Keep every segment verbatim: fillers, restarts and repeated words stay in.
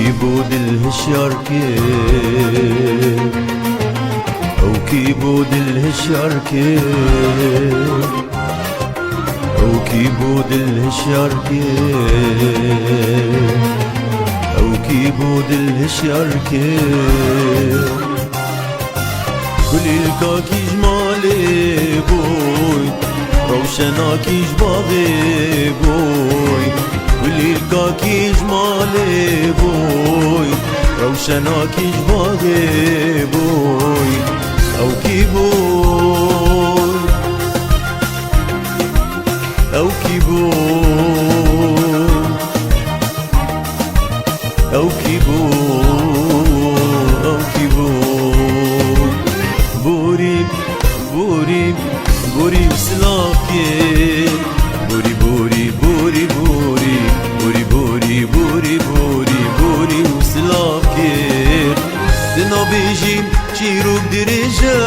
Kî bo dil hişyar kir? Ew kî bo dil hişyar kir? Ew kî bo dil hişyar kir? Ew kî bo dil hişyar kir? Kulîlkakî ji malê bûy, rewşenakî ji baxê bûy. Kulîlkakî ji malê bûy, rewşenakî ji baxê bûy. Ew kî bûy? Ew kî bûy? Ew kî bû, ew kî bû? Borî, borî, borî silav kir. Borî, borî, borî, borî. Borî, borî, borî, borî, borî û silav kir. Di nabêjî çîrok dirêj e,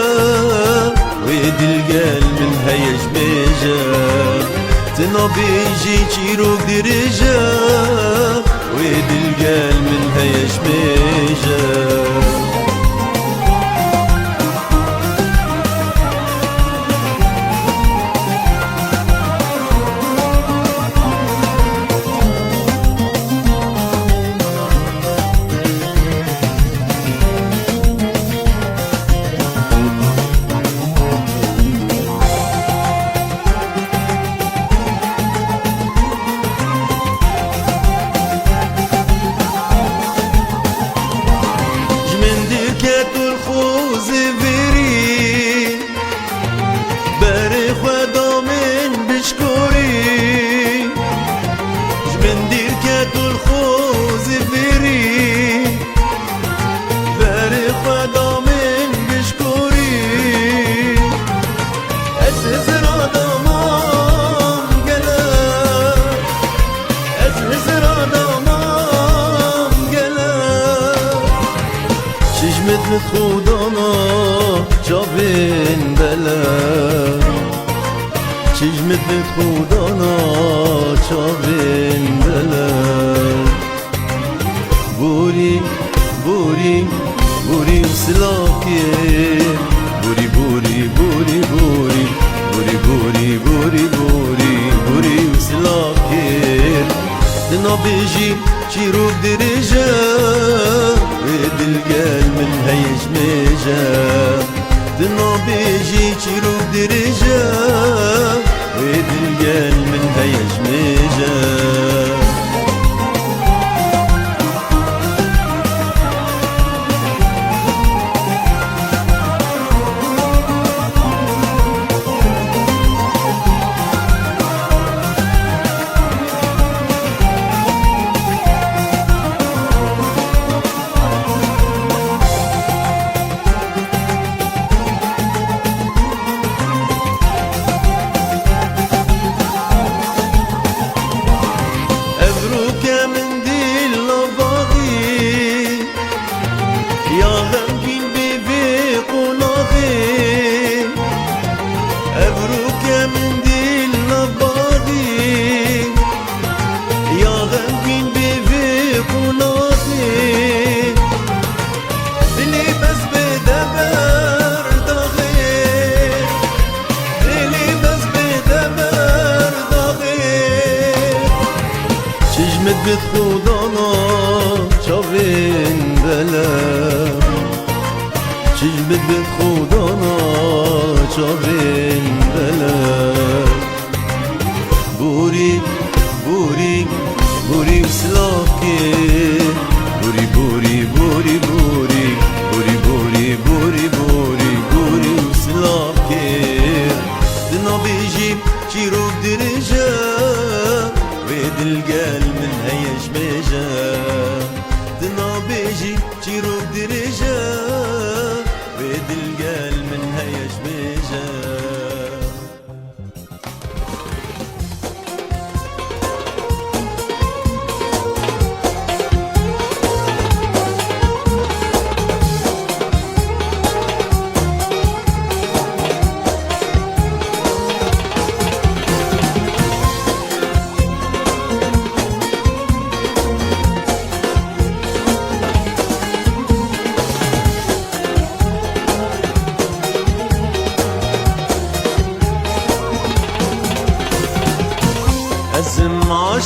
wê dil gel min heye ji mêj e. Di nabêjî çîrok dirêj e, wê dil gel min heye ji mêj e. Ji min dîr ket û li xwe zivîrî, berê xwe da min bişkorî. Ji min dîr ket û li xwe zivîrî, berê xwe da min bişkorî. Ez hizira da mam gele, ez hizira da mam gele. Çijmit bi xwe dana çavên bele. Çijmit bi xwe dana çavên bele. Borî, borî, borî û silav kir. Borî, borî, borî, borî. Borî, borî, borî, borî, borî û silav kir. Di nabêjî çîrok dirêj e, wê dil gel min heye ji mêj e. Di nabêjî çîrok dirêj e, wê dil gel min heye ji mêj e. Evroke min dîl navaxî, ya xemgîn bê vê qonaxê. Evroke min dîl navaxî, ya xemgîn bê vê qonaxê. Dilê bes bide ber daxê, dilê bes bide ber daxê. Çijmit bi xwe dana çavên bele. Çijmit bi xwe dana çavên bele. Borî, borî, borî û silav kir. Borî, borî, borî, borî. Borî, borî, borî, borî. Borî û silav kir. Di nabêjî çîrok dirêj e, wê dil gel min heye ji mêj e. Di nabêjî çîrok dirêj e, wê dil gel min heye ji mêj e.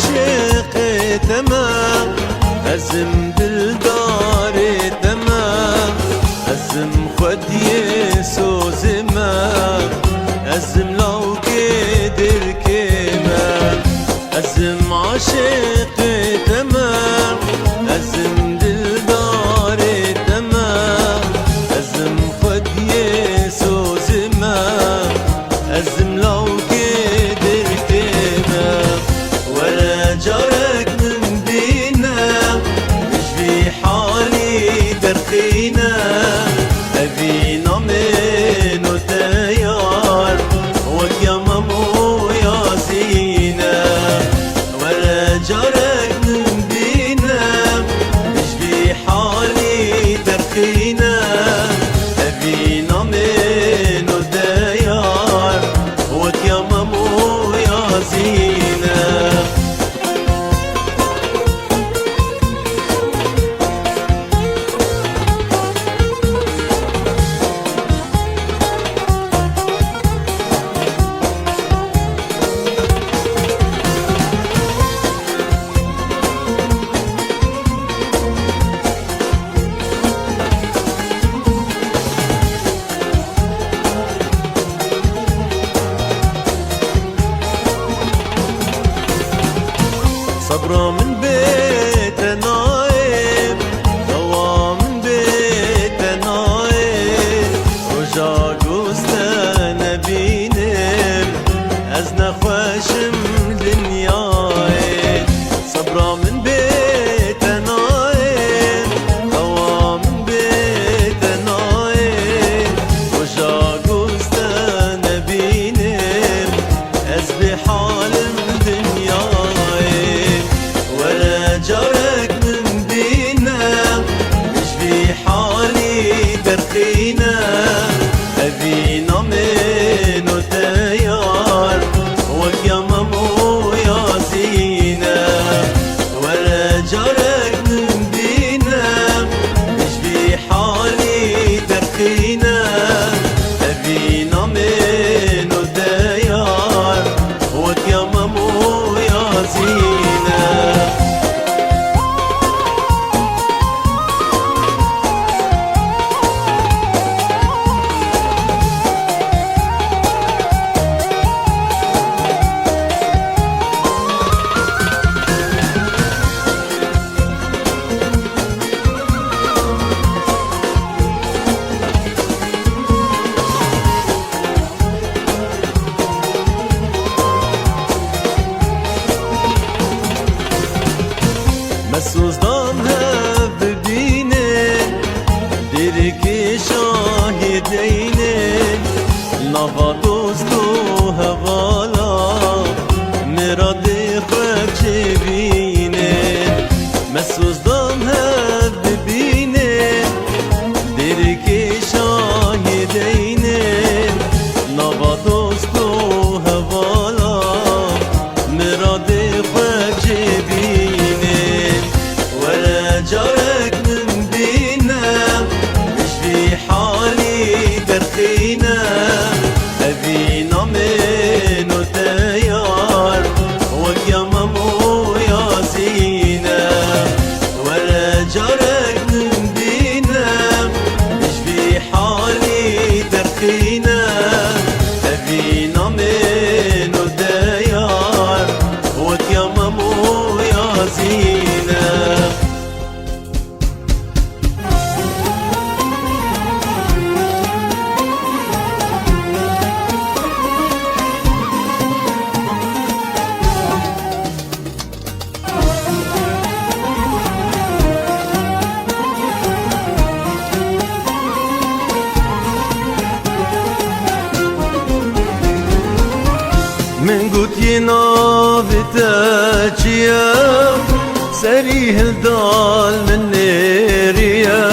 Şêqê te me, ez im dildarê te me, ez im xwediyê sozê me, ez im lawkê dirkê me, ez im aşêqê te me, ez im dildarê te me, ez im xwediyê sozê me. Ez im lawkê dirkê me, were carek min bîne, ji vî halî derxîne, evîna min û te yar, wek ya Mem û Yazîne. Were carek min bîne, ji vî halî derxîne, evîna min û te yar, wek ya Mem û Yazîne. Sebra min bê te nayê, dawa min bê te nayê. Roja ku ez te nebînim, ez nexweş im li dinyayê. Sebra min bê te nayê, dawa min bê te nayê. Roja ku ez te nebînim, ez bê hal im dinyayê. Were carek min bîne, ji vî halî derxîne, evîna min û te yar, wek ya Mem û Yazîne. Were carek min bîne, ji vî halî derxîne, evîna min û te yar, wek ya Mem û Yazîne. Me soz dan hev bibînin, dêrikê şahideynin, nava dost û hevala, miradê xwe çêbînin. Me soz dan hev bibînin, dêrikê şahideynin, nava dost û hevala, miradê xwe cêbînin. Were carek min bîne, ji vî halî derxîne, evîna min û te yar, wek ya Mem û Yazîne. Were carek min bîne, ji vî halî derxîne, evîna min û te yar, wek ya Mem û Yazîne. Min got yê navê te çi ye? Serî hilda li min nêrî ye.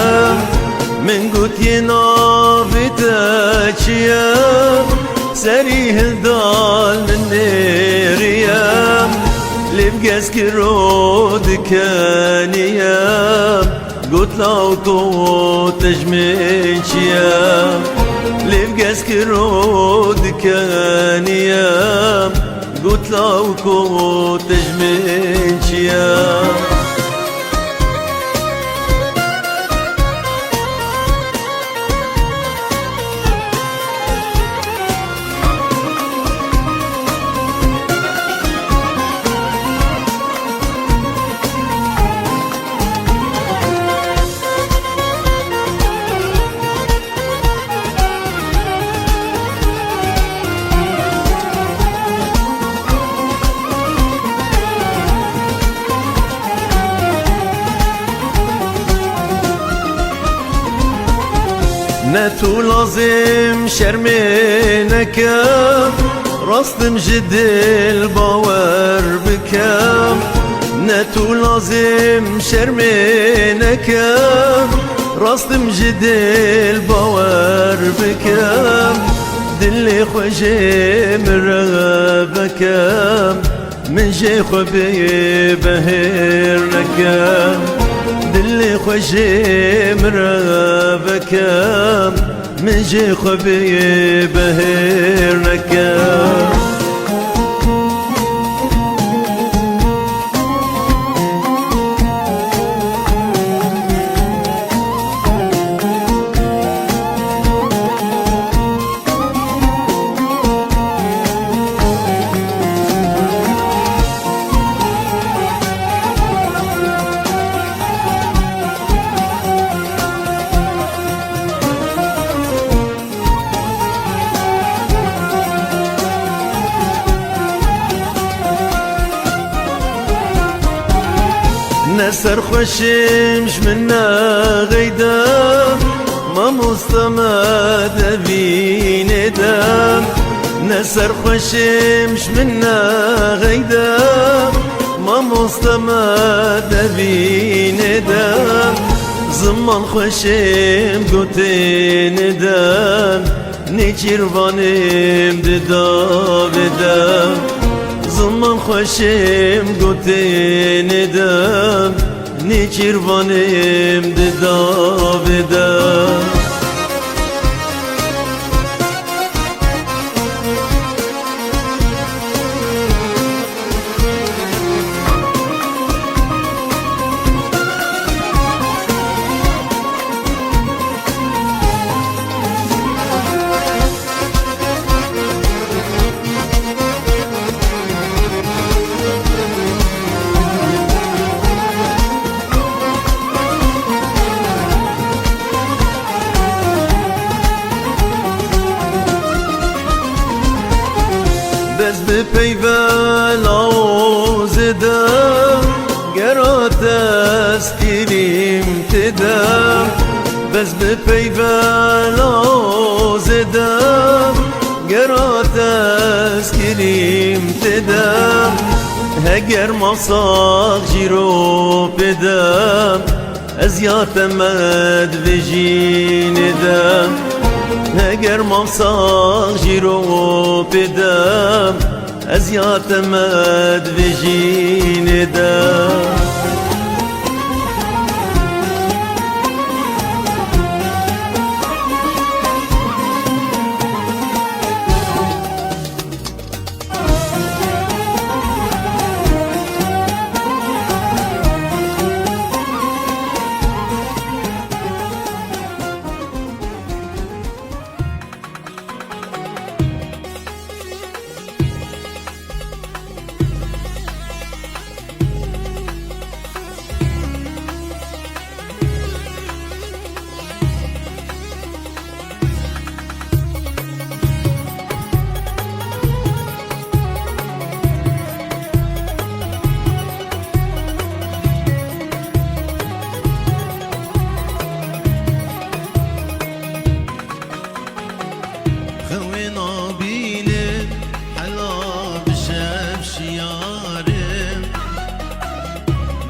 Min got yê navê te çi ye? Serî hilda li min nêrî ye. Lê bi geskiro dikeniye. Got law to te ji min çi ye? Lê bi geskiro dikeniye. Got law ku tijmin çi ye? Ne tu lazim şermê neke, rastim ji dil bawer bike. Ne tu lazim şermê neke, rastim ji dil bawer bike. Dilê xwe jê min re veke, min jê xwe bê behêr neke. Dilê xwe jê min re veke, min jê xwe bê behêr neke. Ne serxweşim ji min ne xeyde, mamoste me devînê de. Ne serxweşim ji min ne xeyde, mamoste me devînê de. Ziman xweşim gotê nêde, nêçîrvanêm di davê de. Ziman xweşêm gotê nêde, nêçîrvanêm di davê de. Bes bi peyve lawzê de, gera teskirîm tê de. Bes bi peyve lawzê de, gera teskirîm tê de. Heger masax jî ro pê de, ez ya te me di vê jînê de. Heger masax jî ro pê de, ez ya te me di vê jînê de. Xewê nabîne hela bi şev şiyare.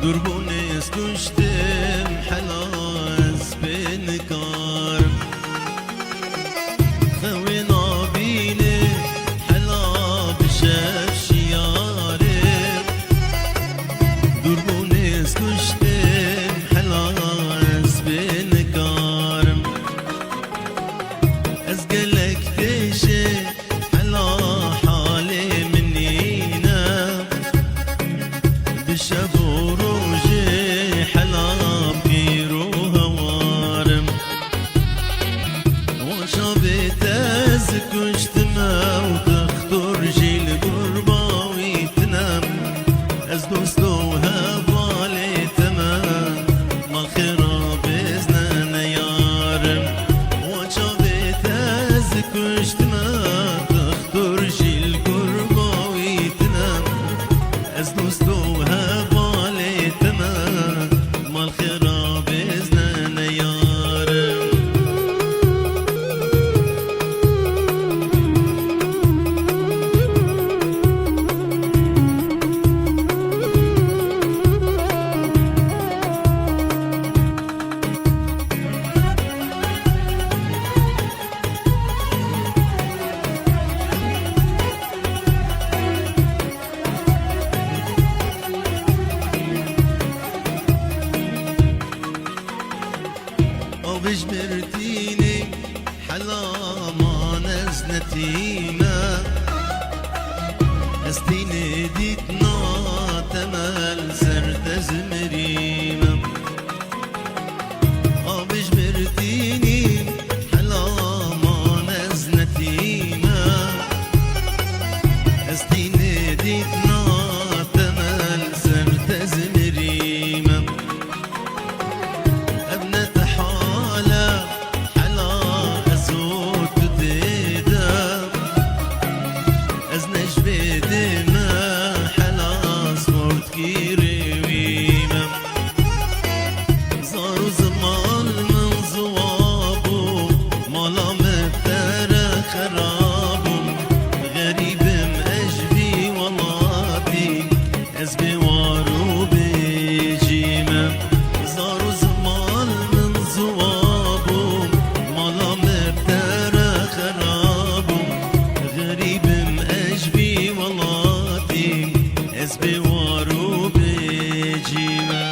Dûrbûnê ez kuştim hela ez pê nikarim. Xewê nabîne hela bi şev şiyare. Dûrbûnê ez kuştim hela ez pê nikarim. Ez gelek têşe hela halê min î Rojê hela pîr û hewarim. Wan çavê te ez kuştime û dixtur jî li gurba wî tinem. Ez dost û hevalê te me, mal xêra bêzne ne yarim. Wan çavê te ez kuştime, dixtur jî li gurba wî tinem. Ez dost û hevalê te me, mal xêra bêzne ne yarim. Avê ji Mêrdînê hela man ez netîme. Ez tînê dît na temel ser te zimirîme. Avê ji Mêrdînê hela man ez netîme. Ez tînê dît na temel ser te zimirîme. Ev ne te hale hela ez û tu tê de. Ez ne ji vê dê me hela sportkirê wî me. Zar û ziman min ziwa bû, mala min bi te re xera bû. Xerîb im ez ji vî welatî, ez bê war û bê cî me. Zar û ziman min ziwa bû, mala min bi te re xera bû. Xerîb im ez ji vî welatî, ez bê war û bê cî me.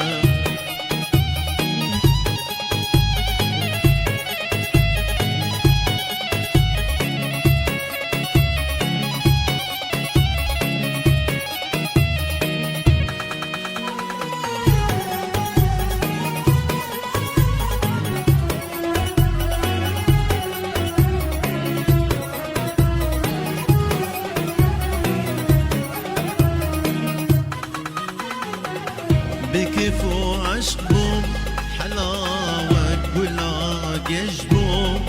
Bi kêf û eşq bûm, hela wek gula geş bûm.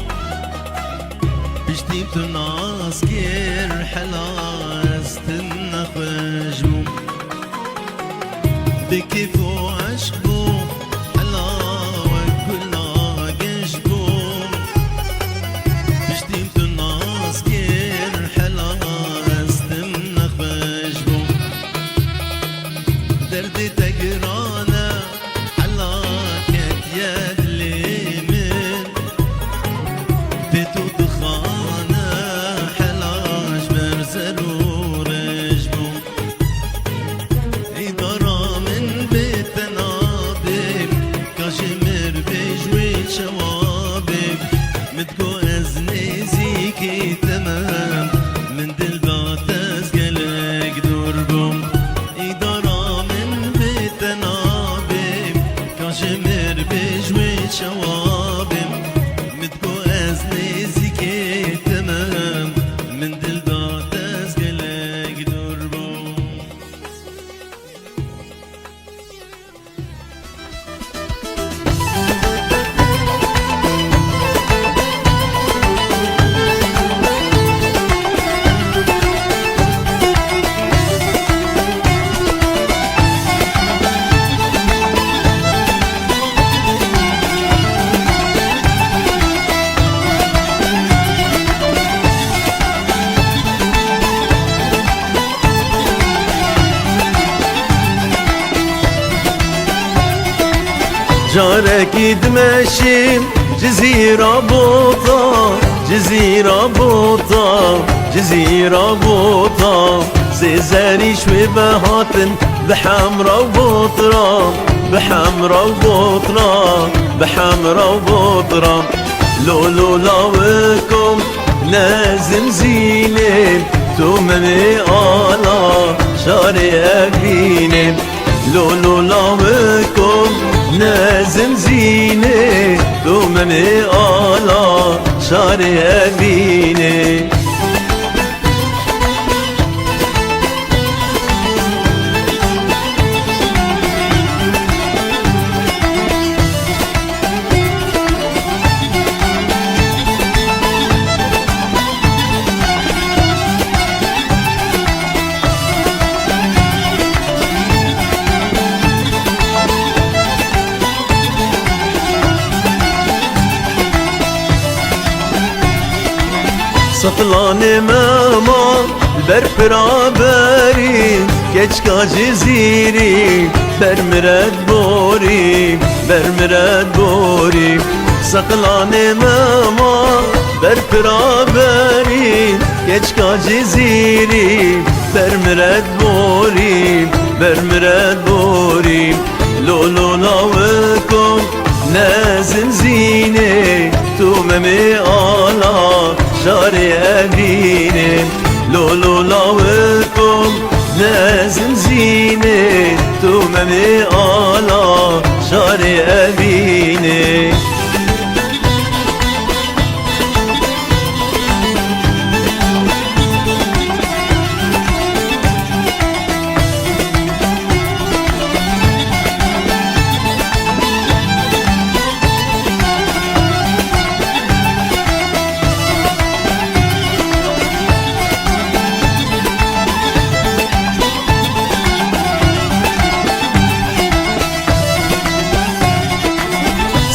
Piştî tu nas kir, hela ez tim nexweş bûm. Bi kêf û eşq bûm, hela wek gula geş bûm. Piştî tu nas kir, hela ez tim nexweş bûm. Derdê te giran e, hela ketiye dilê min. Pê tu dixane, hela ji ber zer û rêj bûm. Îdara min bê te nabê, ka ji mir bê ji wê çawa bê. Min digot ez nêzîkî te me, min dil da te ez gelek dûr bûm. Îdara min bê te nabê, ka ji mir bê ji wê çawa bê. Min digot ez nêzîkê te me, min dil da te ez gelek dûr bûm. Carekî dimeşîm Cizîra Bota, Cizîra Bota, Cizîra Bota. Sê zerîş wê ve hatin bi hemra û botra, bi hemra û botra, bi hemra û botra. Lolo lawikom ne zimzînê, tu memê ala şarê Evînê. Lolo lawiko nezim zînê, tu memê ala şarê evînê. Seqlanê me ma li ber pira berî, keçka Cizîrî ber miret borî, ber miret borî. Seqlanê me ma ber pira berî, keçka Cizîrî ber miret borî, ber miret borî. Lolo lawiko nezim zînê, tu memê ala şarê evînê. Lolo lawiko nezim zînê, tu memê ala şarê evînê.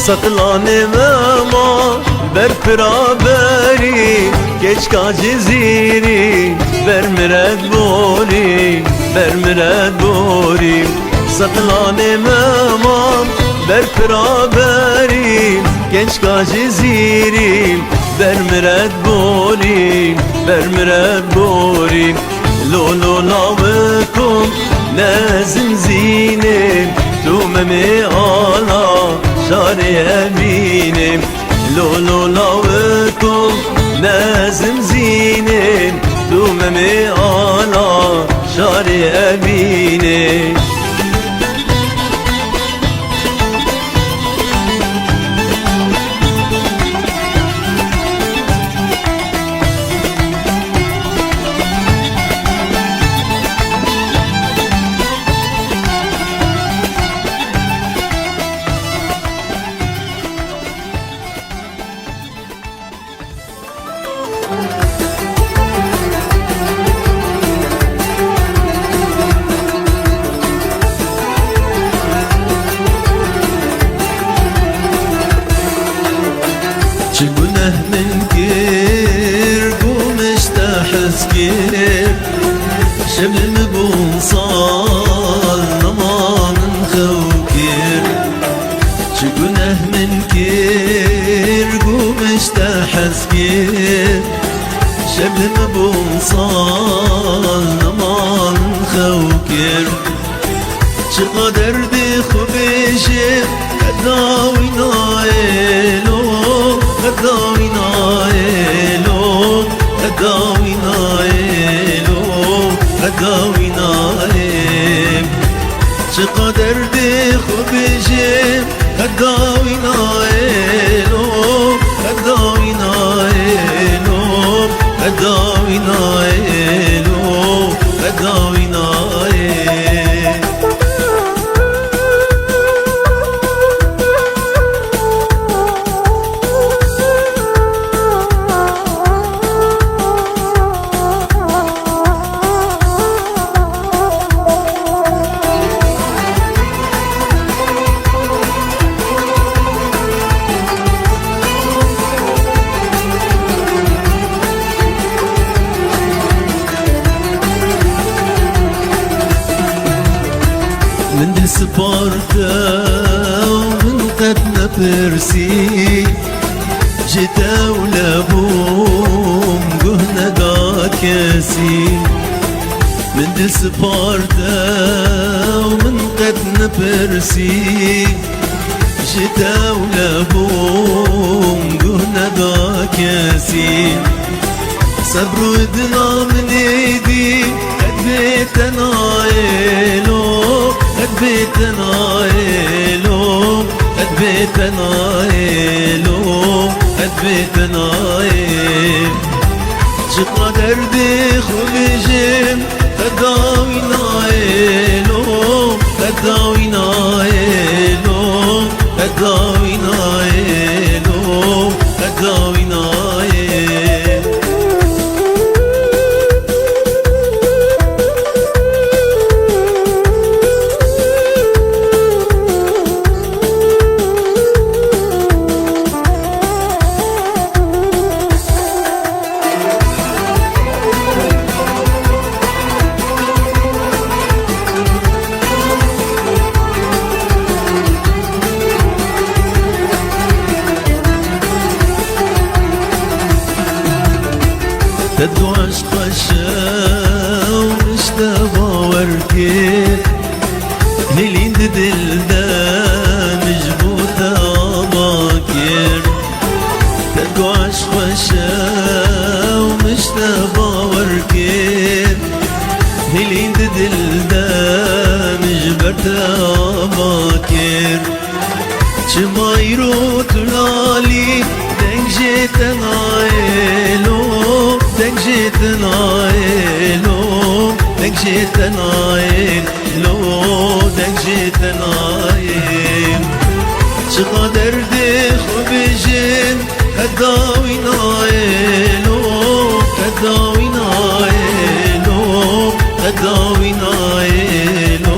Seqlanê me ma ber pira berî, keçka Cizîrî ber miret borî, ber miret borî. Seqlanê me ma ber pira berî, keçka Cizîrî ber miret borî, ber miret borî. Lolo lawiko nezim zînê, tu memê ala şarê evînê. Lolo lawiko nezim zînê, tu memê ala şarê evînê. Çi guneh min kir, ku min ji te hez kir, şev li min bûn sal, nema min xew kir. Çi guneh min kir, ku min ji te hez kir, şev li min bûn sal, nema min xew kir. Çiqa derdê xwe bêjim, qeda wî nayê lo, qeda wî nayê lo, qeda wî nayê lo, qeda wî nayê. Çiqa derdê xwe bêjim, qeda wî nayê lo, qeda wî nayê lo, qeda wî nayê lo, qeda wî nayê. Min dil spar te û min qet nepirsî, ji te ewle bûm guh neda kesî. Min dil spar te û min qet nepirsî, ji te ewle bûm guh neda kesî. Sebr û dila min êdî qet bê te nayê lo, Bê te nayê lo, qet bê te nayê lo, qet bê te nayê. Çiqa derdê xwe bijim, qet dawî nayê lo, qet dawî nayê lo, qet dawî nayê lo, qet dawî nayê. Te du eşq xweş e û min ji te bawer kir. Hêlîn di dil de min ji bo te ava kir. Te du eşq xweş e û min ji te bawer kir. Hêlîn di dil de min ji ber te ava kir. Çima îro tu lalî, deng jê te nayê lo, deng jê te nayê lo, deng jê te nayê lo, deng jê te nayê. Çiqa derdê xwe bijim, qet dawî nayê lo, qet dawî nayê lo, qet dawî nayê lo,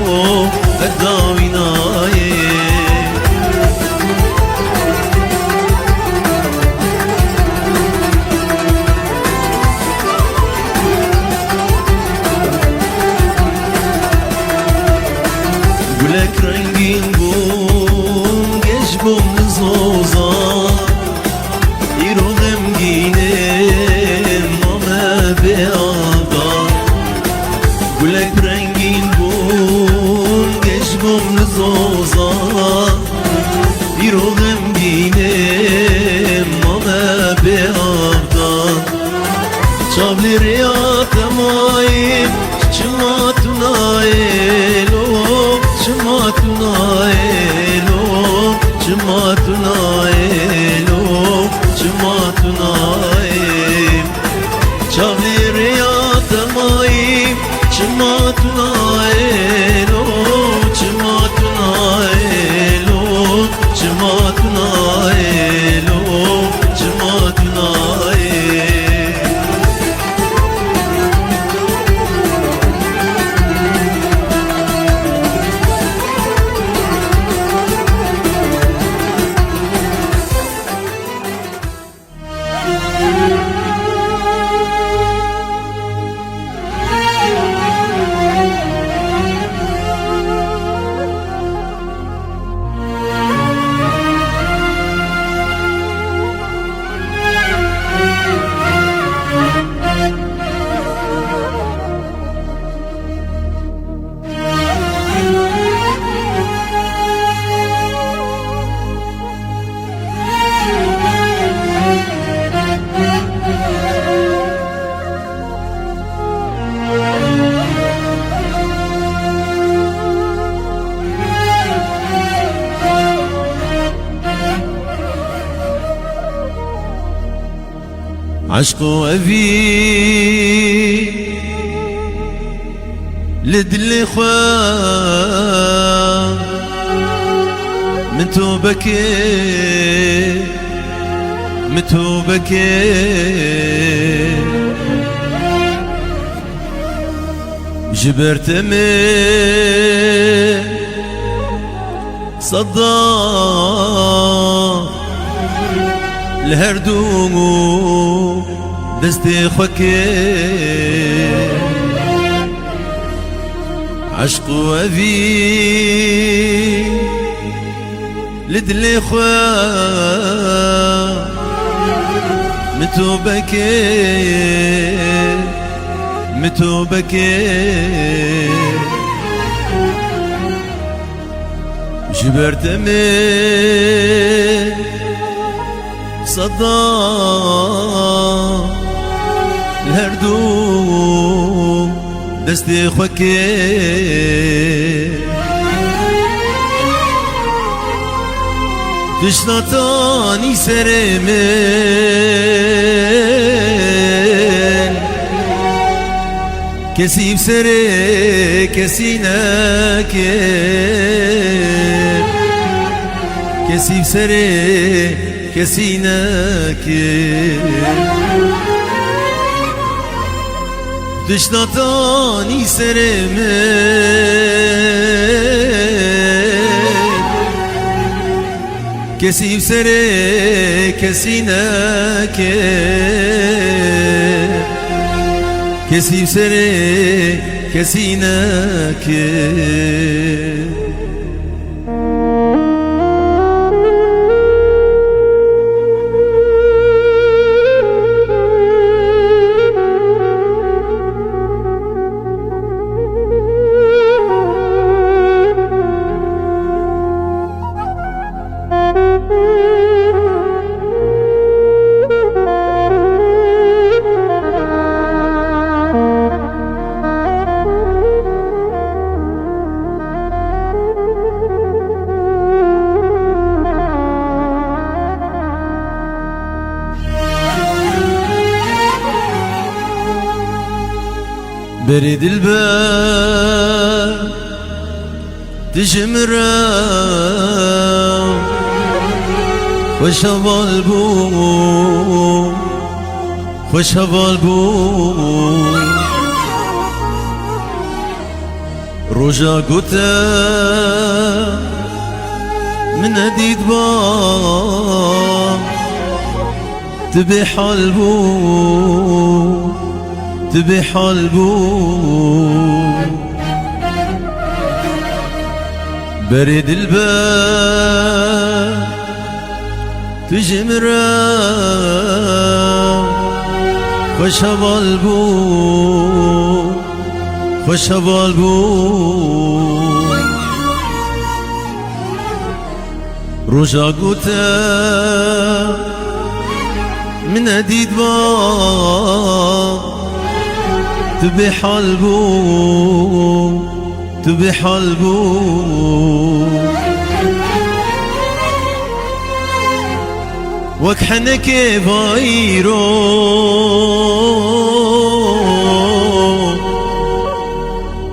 qet dawî nayê. Gulek rengîn bûm, geş bûm li zozan. Îro xemgîn im, mame bê avdan. Gulek rengîn bûm, geş bûm li zozan. Îro xemgîn im, mame bê avdan. Çav li rêya te mayî, çima tu nayê lo, çima tu nayê lo, çima tu nayê lo, çima tu nayê. Çav li rêya te mayî, çima tu nayê lo, çima tu nayê lo, çima tu nayê lo, çima tu nayê. Eşq û evî li dilê xwe min tobekê, min tobekê. Ji ber te min seda li her du destê xwe kir. Eşq û evî li dilê xwe min tobekê, min tobekê. Ji ber te min seda li her du destê xwe kir. Tişta tanî serê min, kesî bi serê kesî nekir, kesî bi serê kesî nekir. Tişta tanî serê min, kesî bi serê kesî nekir, kesî bi serê kesî nekir. Berê dilber, tu ji min re xweş heval bû, xweş heval bû. Roja ku te min nedîtba, tu bêhal bû, tu bêhal bû. Berê dilber, tu ji min re xweş heval bû, xweş heval bû. Roja ku te min nedîtba, tu bêhal bû, tu bêhal bû. Wek henekê vayîro,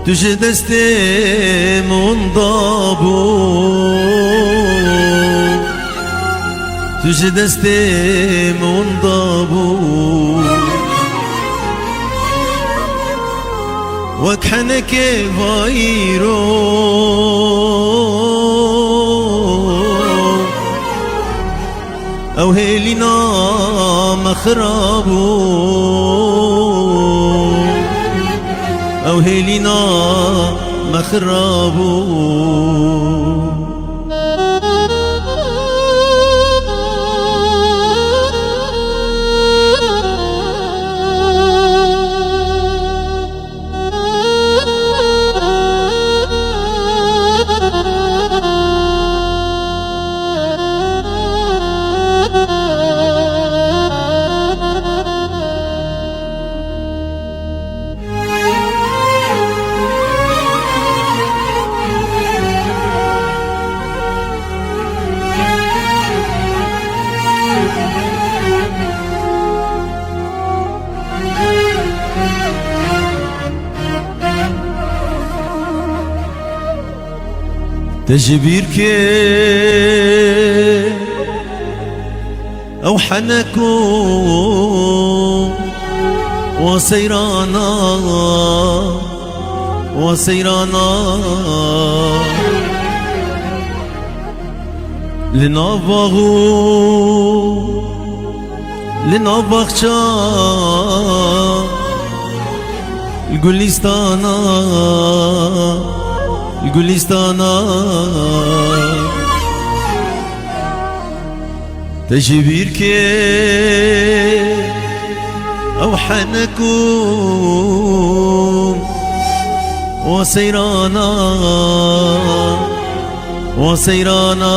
tu ji destê min winda bû, tu ji destê min winda bû. Wek henekê vayîro, ew hêlîna me xirabû, ew hêlîna me xirabû. Te ji bîr kê ew henek û wa seyrana, wa seyrana. Li nav bax û li nav baxça, li gulîstana, li gulîstana. Te ji bîr kê ew henek û wa seyrana, wa seyrana.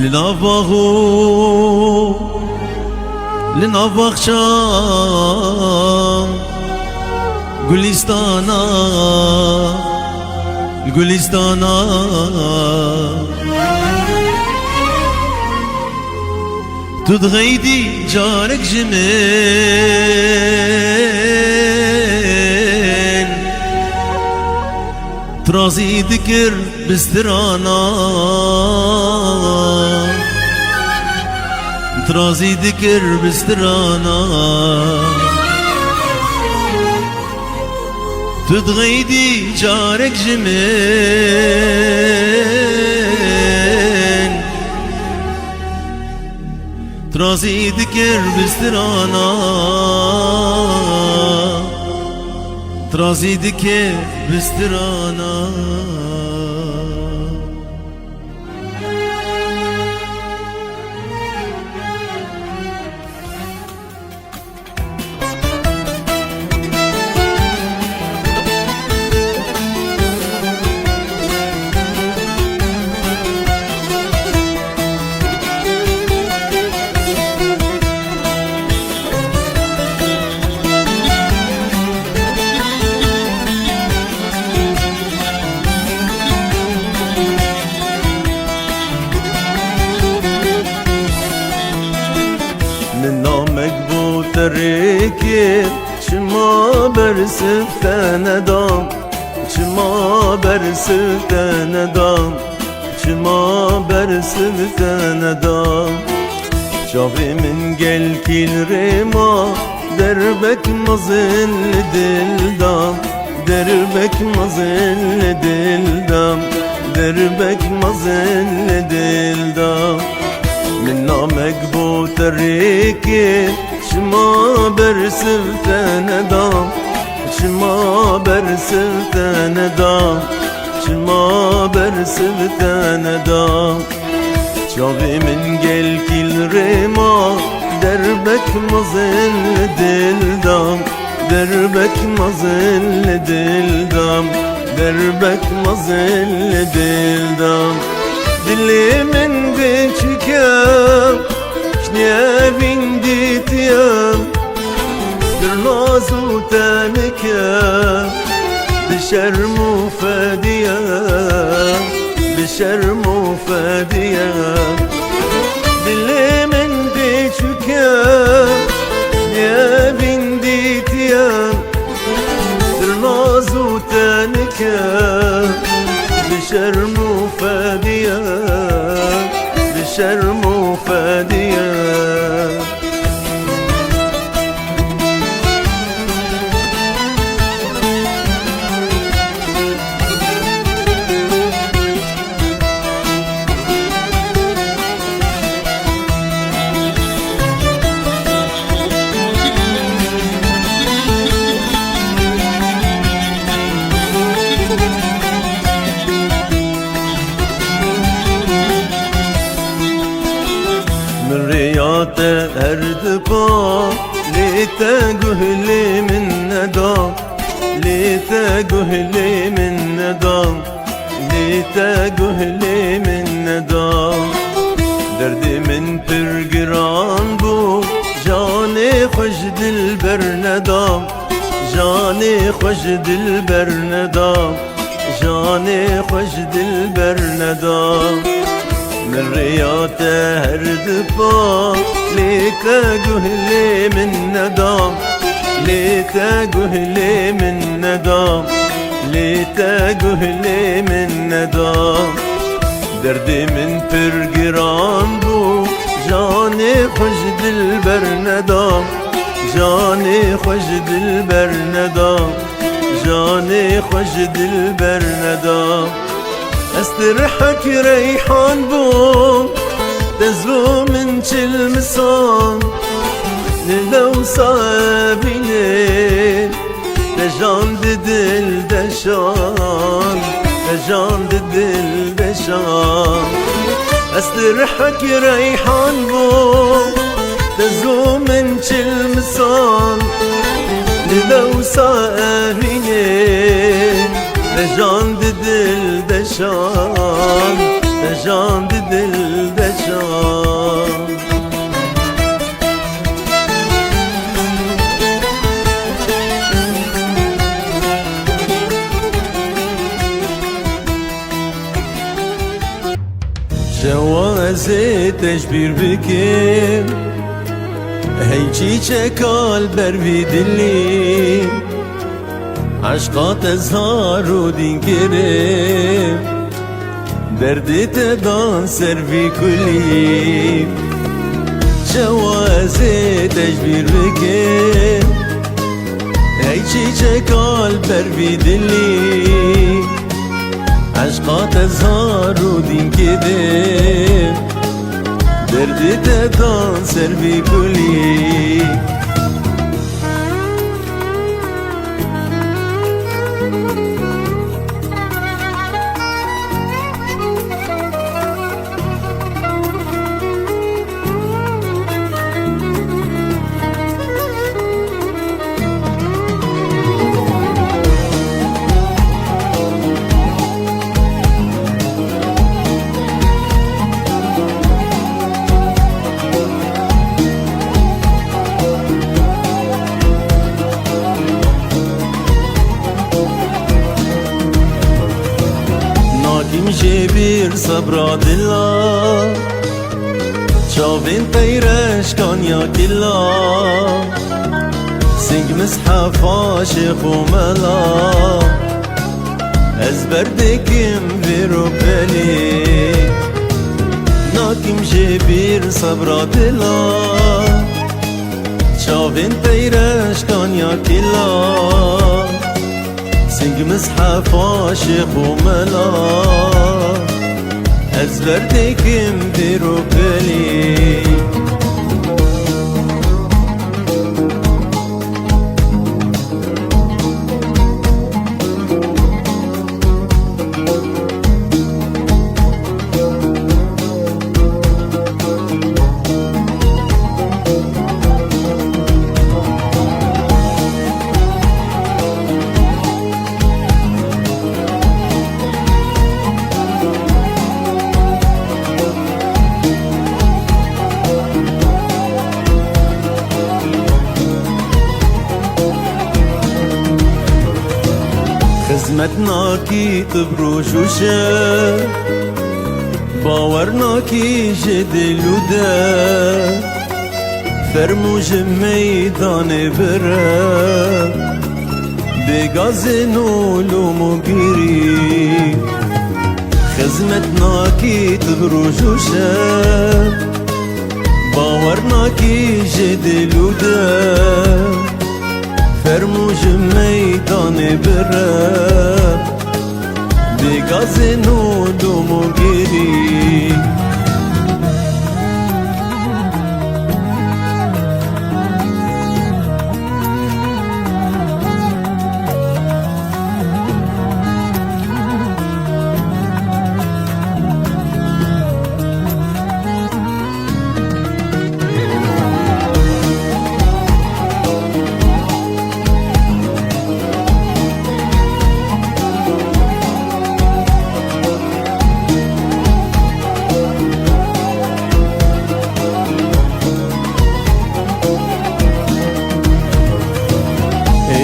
Li nav bax û li nav baxça, gulîstana, li Gulîstana, tu dixeydî carek ji min, tu razî dikir bi strana, tu razî dikir bi strana. Tu dixeydî carek ji min, tu razî dikir bi strana, tu razî dikir bi strana. Min namek bo te rêkê, çima bersiv te nedam, çima bersiv te nedam, çima bersiv te nedam. Çavê min gel kîl rê ma, derbek mezin li dil da. Derbek mezin li dil da, derbek mezin li dil da. Min namek bo te rêkê, çima bersiv te neda, çima bersiv te neda, çima bersiv te neda. Çavê min gel kîl rê ma, derbek mezin li dil da, derbek mezin li dil da, derbek mezin li dil da. Dilê min dê çike, şniyevîn dîtiye, Dir naz û tenike, bi şerm û fediye, bi şerm û fediye. Dilê min dê çike, nevîn dîtiye, Dir naz û tenike, bi şerm û fediye, bi şerm û fediye. Min rêya te her dipa, lê te guh lê min neda, lê te guh lê min neda, lê te guh lê min neda. Derdê min pir giran bû, canê xwe ji dilber neda, canê xwe ji dilber neda. Canê xwe ji dilber neda, min rêya te her dipa, lê te guh lê min neda, lê te guh lê min neda, lê te guh lê min neda. Derdê min pir giran bû, canê xwe ji dilber neda, canê xwe ji dilber neda. Canê xwe ji dilber neda. Ez tirhek reyhan bûm, te zû min çil misan. Li lewsa evînê, te jan di dil deşan, te jan di dil deşan. Ez tirhek reyhan bûm, te zû min çil misan. Li lewsa evînê, te jan di dil deşan, te jan di dil deşan. Çawa ez ê te ji bîr bikim? Hey çîçeka li ber vî dilî, eşqa te zar û dîn kirim, derdê te dan ser vî kulî. Çawa ez ê te ji bîr bikim? Hey çîçeka li ber vî dilî, eşqa te zar û dîn kidim, derdê te dan ser vî kulî. Nakim jê bîr sebra dila, çavên teyreşkan ya kila, sing mishefa şêx û mela, ez berdêkim vêr û pelê. Nakim jê bîr sebra dila, çavên teyreşkan ya kila, sing mishefa şêx û mela, ez berdêkim vêr û pelê. Xizmet nakî tu bi roj û şev, bawer nakî ji dil û dev. Fermû ji meydanê bire, bê gazên û lûm û girî. Xizmet nakî tu bi roj û şev, bawer nakî ji dil û dev. Fermû ji meydanê bire, bê gazên û lûm û girî.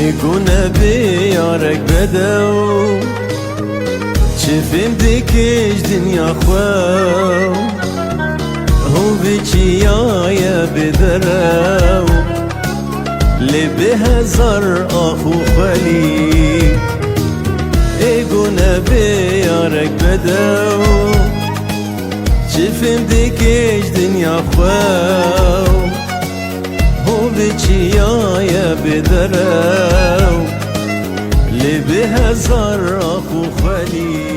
Ê ku nebê yarek bedew, çi fêm dike ji dinya xwe? Hûn vê çiyaye bê derew, lê bê hezar ax û xwelî. Ê ku nebê yarek bedew, çi fêm dike ji dinya xwe? Hûn vê çiyaye bê derew, lê bê hezar ax û xwelî.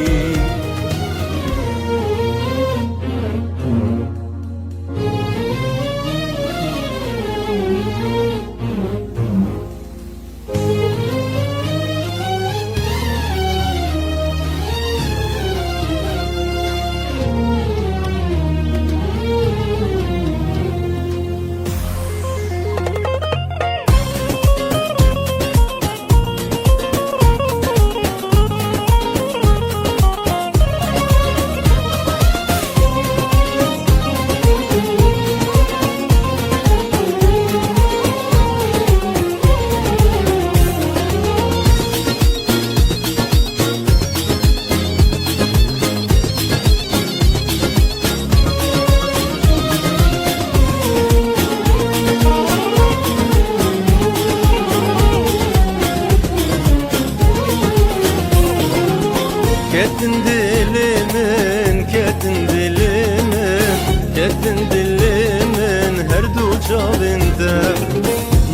Ketin dilê min, ketin dilê min, ketin dilê min her du çavên te.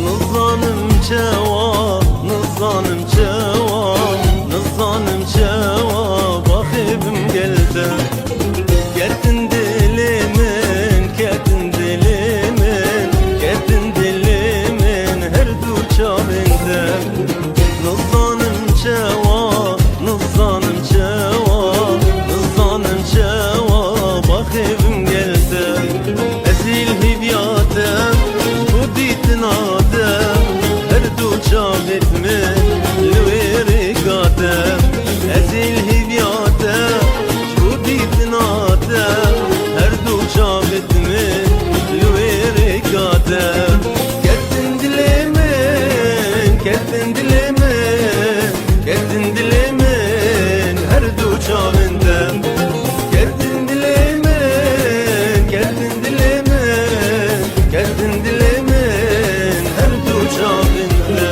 Nizanim çawa, nizanim çawa, nizanim çawa baxê bim gel te. Ketin dilê min, ketin dilê min, ketin dilê min her du çavên te. Nizanim çawa, nizanim çawa, nizanim çawa baxê bim gel te. Ez ê li hêviya te, ji bo dîtina te, her du çavêt min li wê rêka te. Ez ê li hêviya te, ji bo dîtina te, her du çavêt min li wê rêka te. Ketin dilê min, ketin dilê min, ketin dilê min her du çavên te. Ketin dilê min, ketin dilê min, ketin dilê min her du çavên te.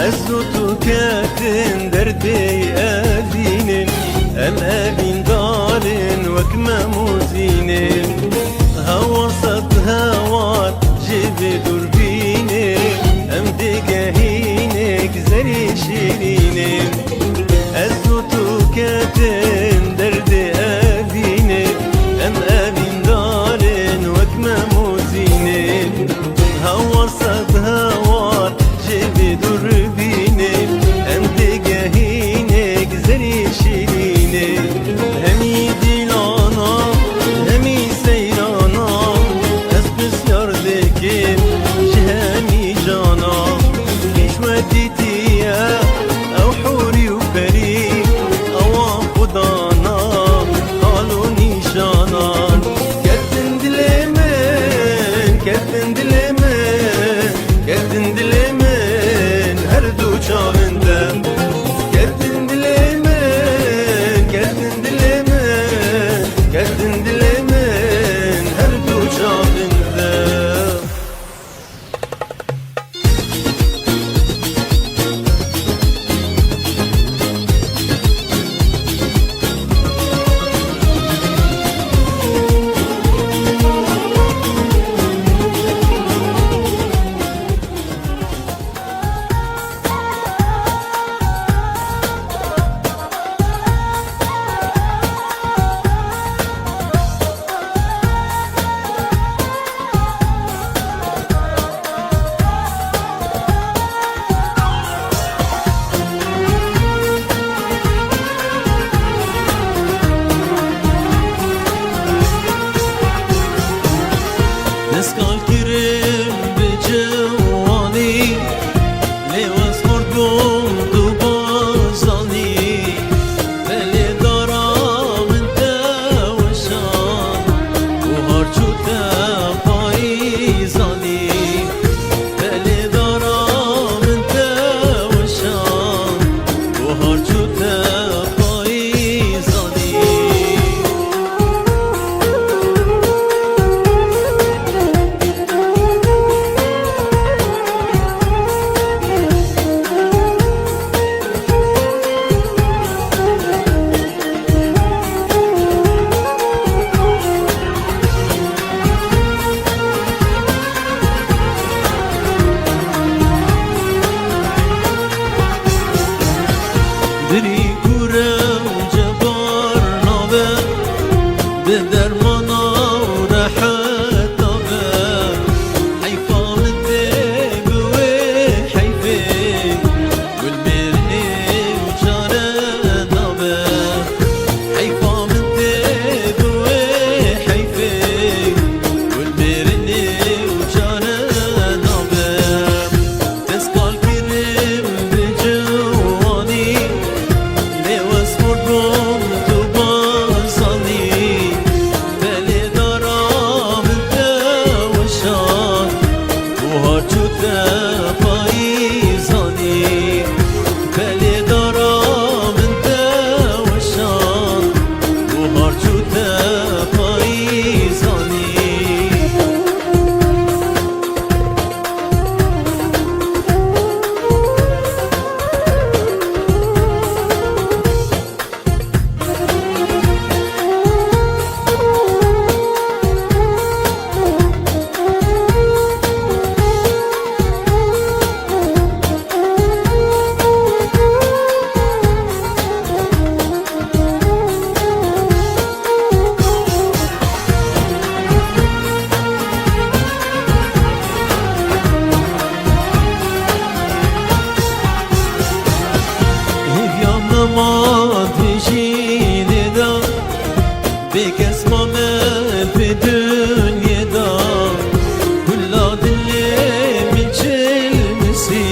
Ez û tu ketin derdê evînê, em evîndar in wek Mem û Zînê. Hewa sed hewa ji vê dûrbînê, em digehînê zerê şîrînê. Ez û tu ketin derdê evînê, em evîndar in wek Mem û Zînê. Hewa sed hewa ji vê dûrbînê, em digehînê Payîzanî, pelê dara min te weşan, buhar çû te payîzanî. Hêviya min ma di jînê de, bêkes ma me pê dinyê de. Kula dilê min çilmisî,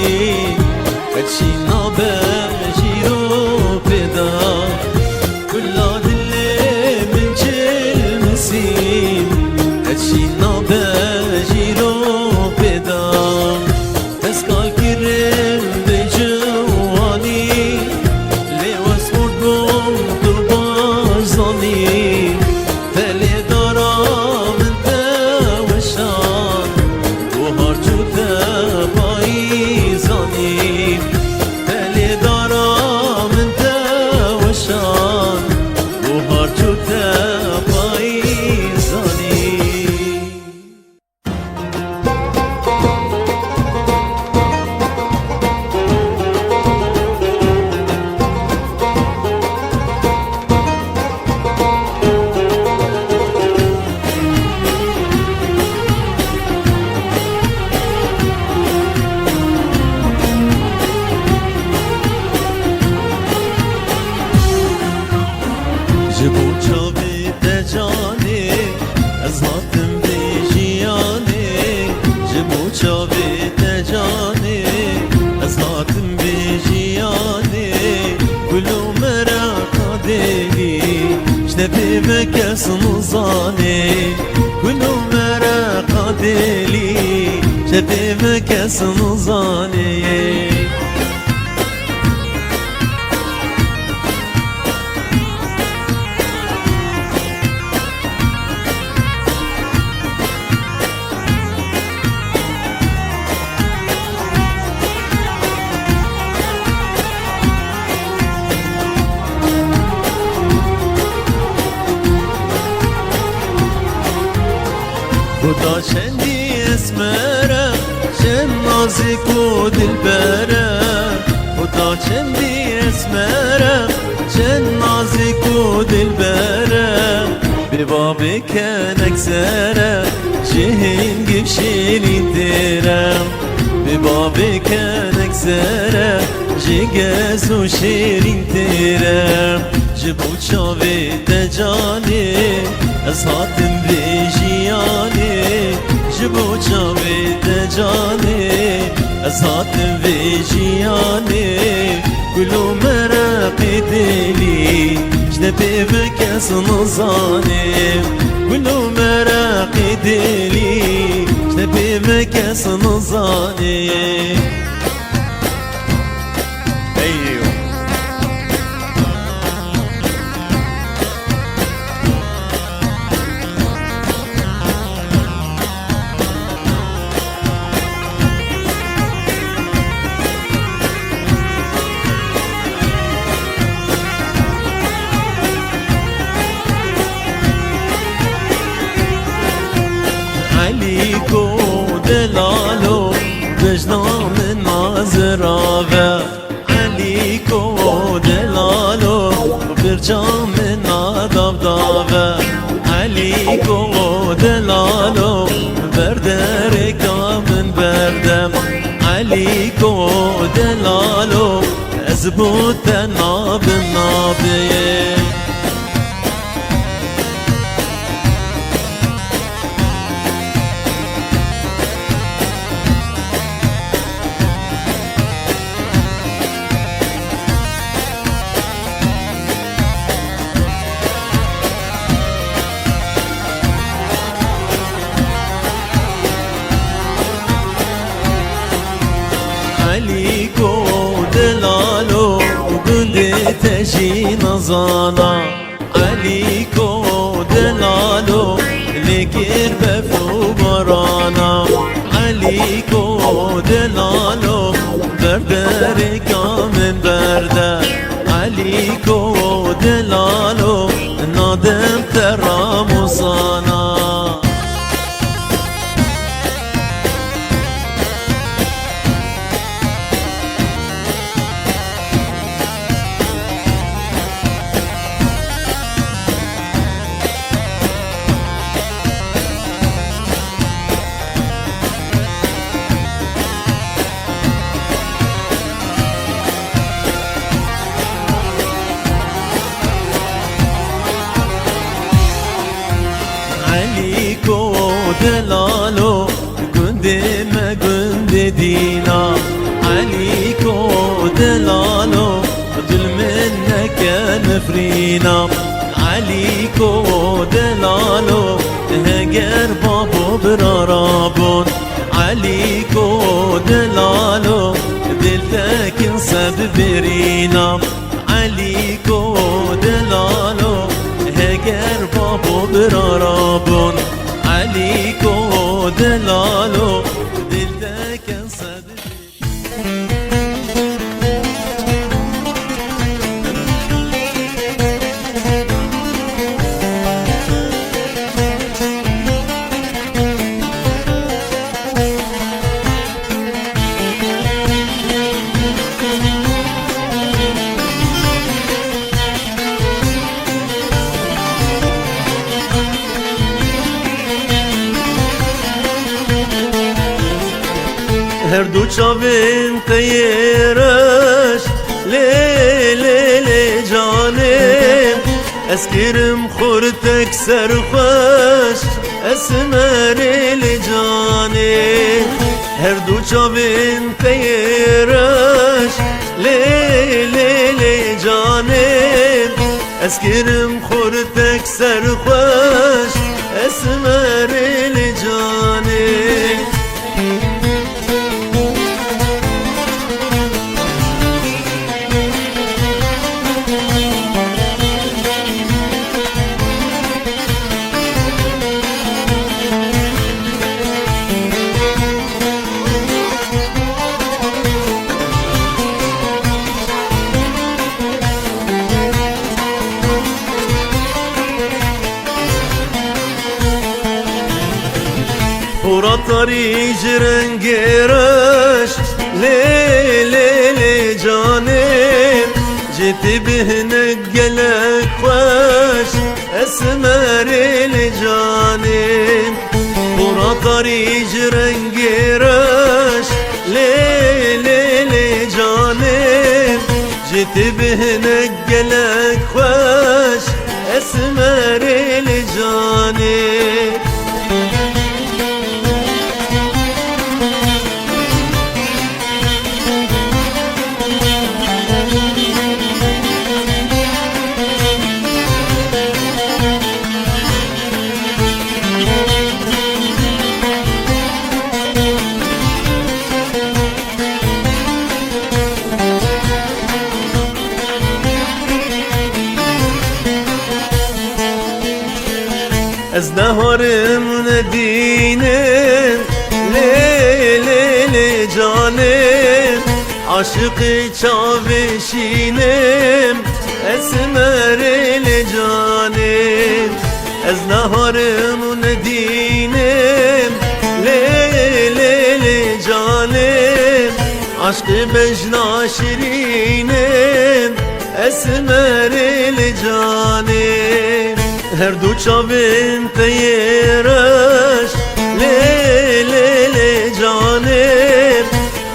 qet jî nabe jîro pê de. Kula dilê min çilmisî, qet jî nabe jîro pê de. Dest kal kirin bi ciwanî, lê wes xurt bûm tu baş zanî. Pelê dara min te weşan, buhar çû te payîzanî. Pelê dara min te weşan, buhar çû te payîzanî. Ji bo çavê te canê, ez hatim vê jiyanê. Ji bo çavê te canê, ez hatim vê jiyanê. Gul û mereqa dêlî, ji te pê me kes nizanê. Gul û mereqa dêlî, ji te pê me kes nizanê. Xuda çendî esmer e, çend nazik û dilber e. Xuda çendî esmer e, çend nazik û dilber e. Bê bavê kenek zer e, ji hingî şêrîn têr e. Bê bavê kenek zer e, ji gez û şêrîn têr e. Ji bo çavê te canê, ez hatim vê jiyanê. Ji bo çavê te canê, ez hatim vê jiyanê. Gul û mereqê dêlî, ji te pê me kes nizanê. Gul û mereqê dêlî, ji te pê me kes nizanê. Eyyo. Elîko delalo, dijna min nazira ve. Elîko delalo, birca min nadav dave. Elîko delalo, berderêka min berde. Elîko delalo, ez bo te nabim nabê. Jî nizana Elîko delalo, lê kir bef û barana. Elîko delalo, berderêka min berde. Elîko delalo, nadim te Ramûsana. Elîko delalo, gundê me gundê dîna. Elîko delalo, dil min neke nifrîna. Elîko delalo, heger babo bira rabûn. Elîko delalo, dil tekin sed birîna. Elîko delalo, heger babo bira rabûn. Elîko delalo, dil tekin sed Her du çavên te yê reş, lê, lê, lê canê. Ez kirim xurtek serxweş, Esmerê lê canê. Her du çavên te yê reş, lê, lê, lê canê. Ez kirim xurtek serxweş, Esmerê lê canê. Hûra tarî ji rengê reş, lê, lê, lê canê. Cê te bi hinek gelek xweş, Esmerê lê canê. Hûra tarî ji rengê reş, lê, lê, lê canê. Cê te bi hinek gelek xweş, Esmerê lê canê. Ez neharim nedînim, lê, lê, lê canê. Aşiqê çavê şînim, Esmerê lê canê. Ez neharim û nedînim, lê, lê, lê canê. Aşqê bejna şirînim, Esmerê lê canê. Her du çavên te yê reş, lê, lê, lê canê.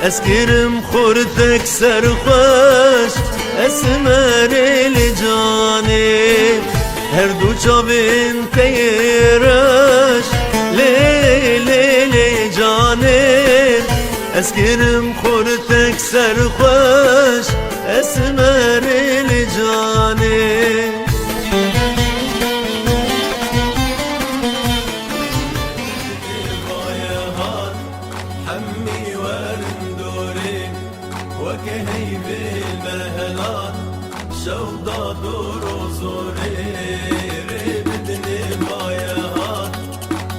Ez kirim xurtek serxweş, Esmerê lê canê. Her du çavên te yê reş, lê, lê, lê canê. Ez kirim xurtek serxweş, Esmerê lê canê. Hemî werin dorê, weke heyvê mehelan. Şewda dor û zorê, rê bidinê vaye hat,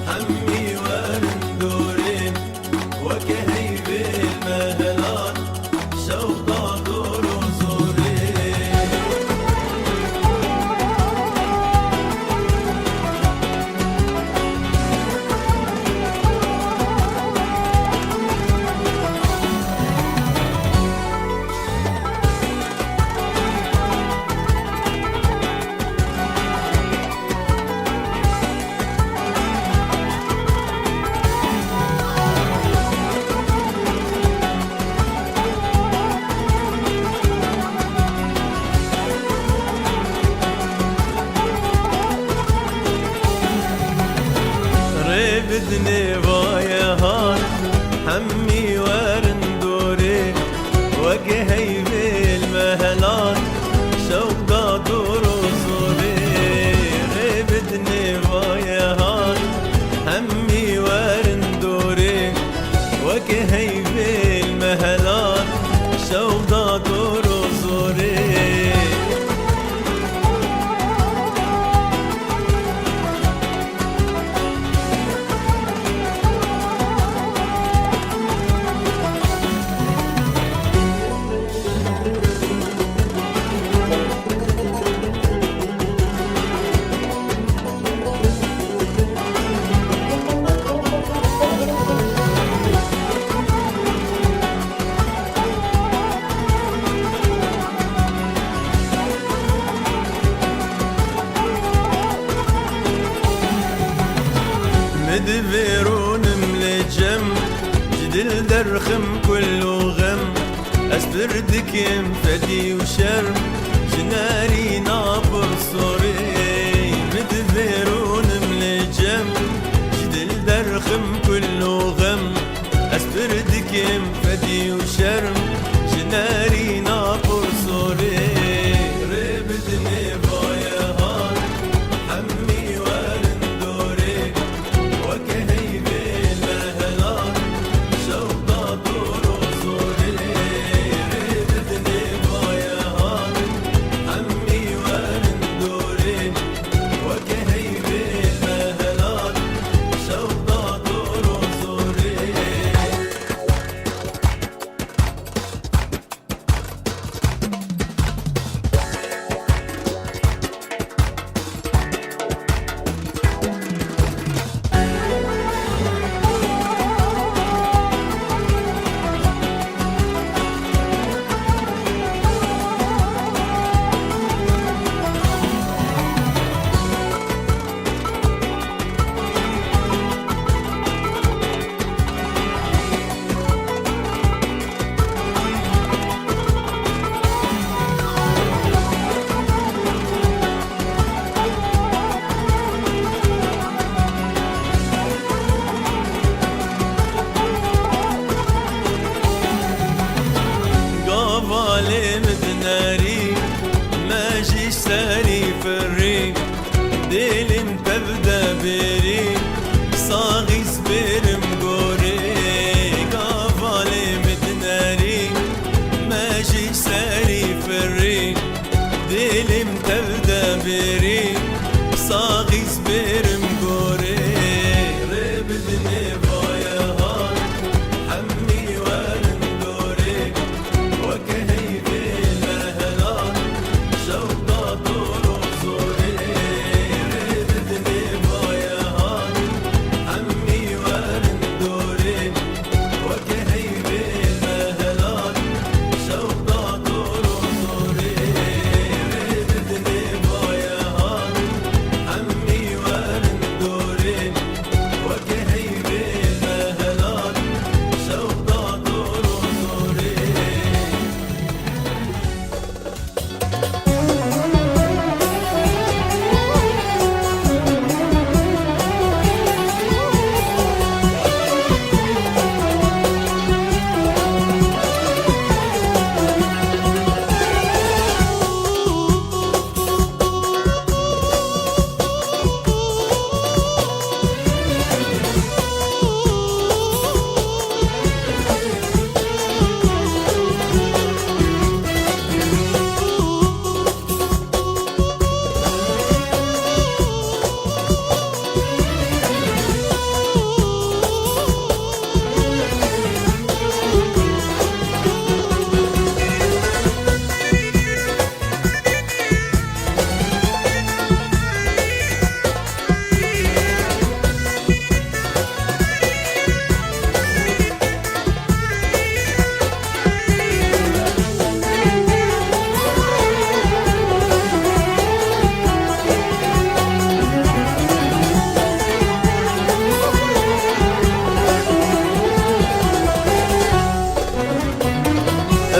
hemî werin dorê, weke heyvê mehelan, şewda dor û zorê. Rê bidinê vaye hat, hemî werin dorê, weke heyvê li mehelan, şewda dor û zorê. Rê bidinê vaye hat, hemî werin dorê, weke heyvê li mehelan, şewda dor û zorê. Min divêronim lê cem, ji dil derxim kul û xem. Ez pir dikim fedî û şerm, ji nerîna pir sorê. Min divêronim lê cem, ji dil derxim kul û xem. Ez pir dikim fedî û şerm, ji nerîna pir sorê. Rê bidinê vaye hat, hemî werin dorê, weke heyvê mehelan, şewda dor û zorê. Rê bidinê vaye hat, hemî werin dorê, weke heyvê mehelan, şewda dor û zorê.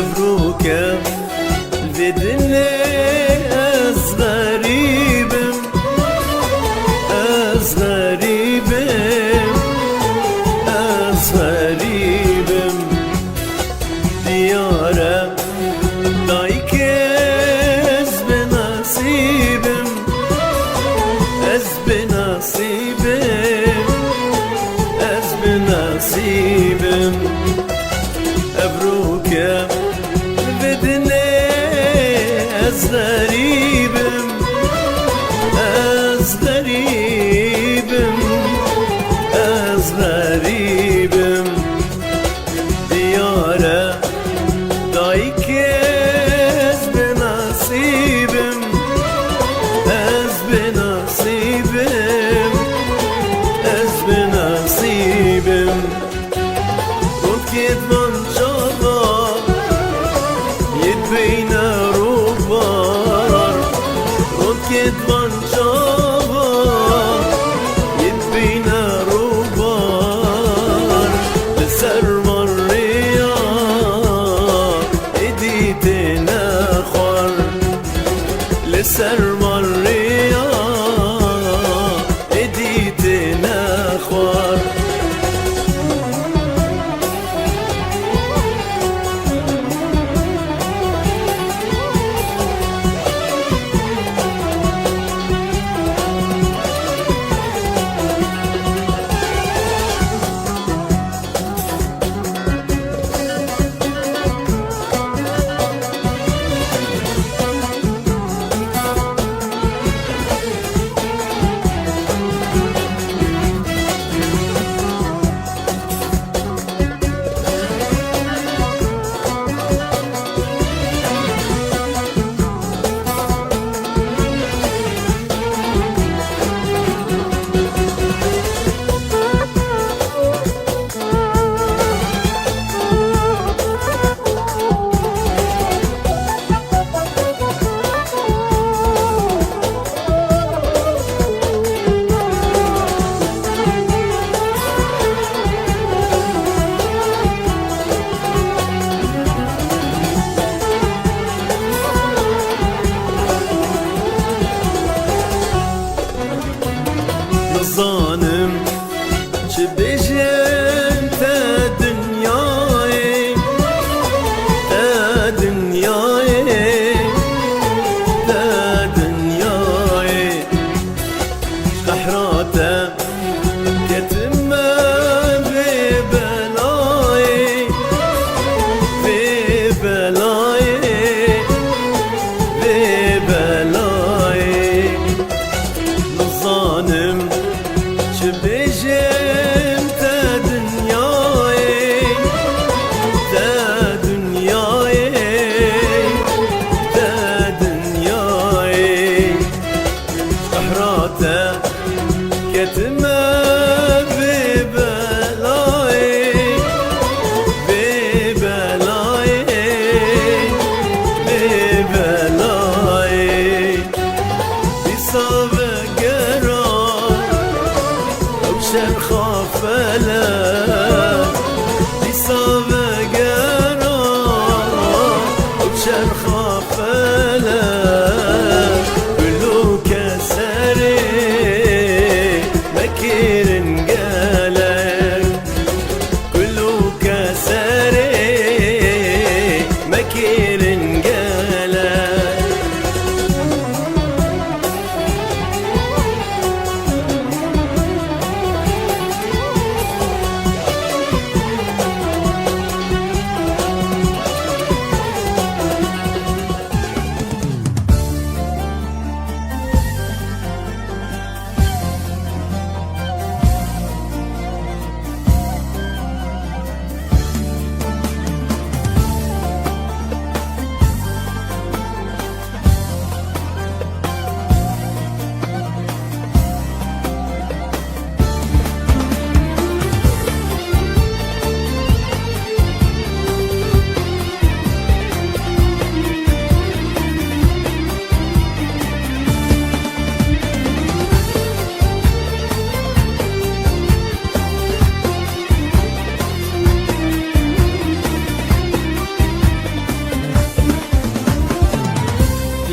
Evroke vê dinê ez xerîb im, ez xerîb im, ez xerîb im. Diyar e dayikê ez binasîb im, ez binasîb im, ez binasîb im. Evroke vê dinê ez xerîb im, ez xerîb im, ez xerîb im. Diyar e dayikê ez binasîb im, ez binasîb im, ez binasîb im. Gotkê di van çaxa yê di beyne roba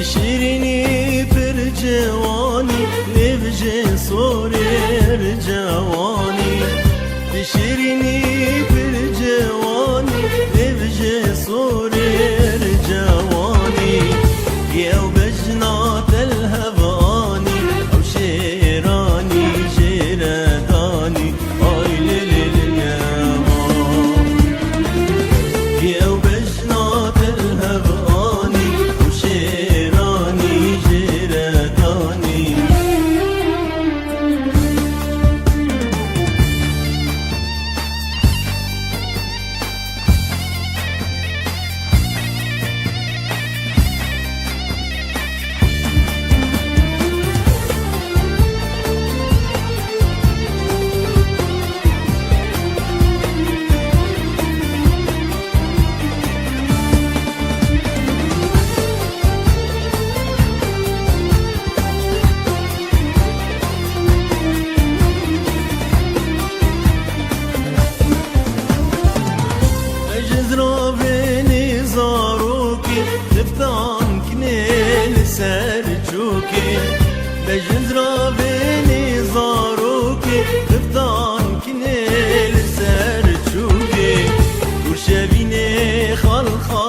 Şîrînî pir ciwanî, nêv ji sorêr cewanî. Şîrînî pir ciwanî, nêv ji sorêr cewanî. Ew bejna te li hev anî, ew şêranî jê re danî. Ay lê lê lê lê, ay. Ew bejna te li hev anî û şêranî jê re danî. Ji ziravênê zarokê, tiftan kinê li ser çokê. Be ji ziravênê zarokê, tiftan kinê li ser çokê. Û şevînê xalxa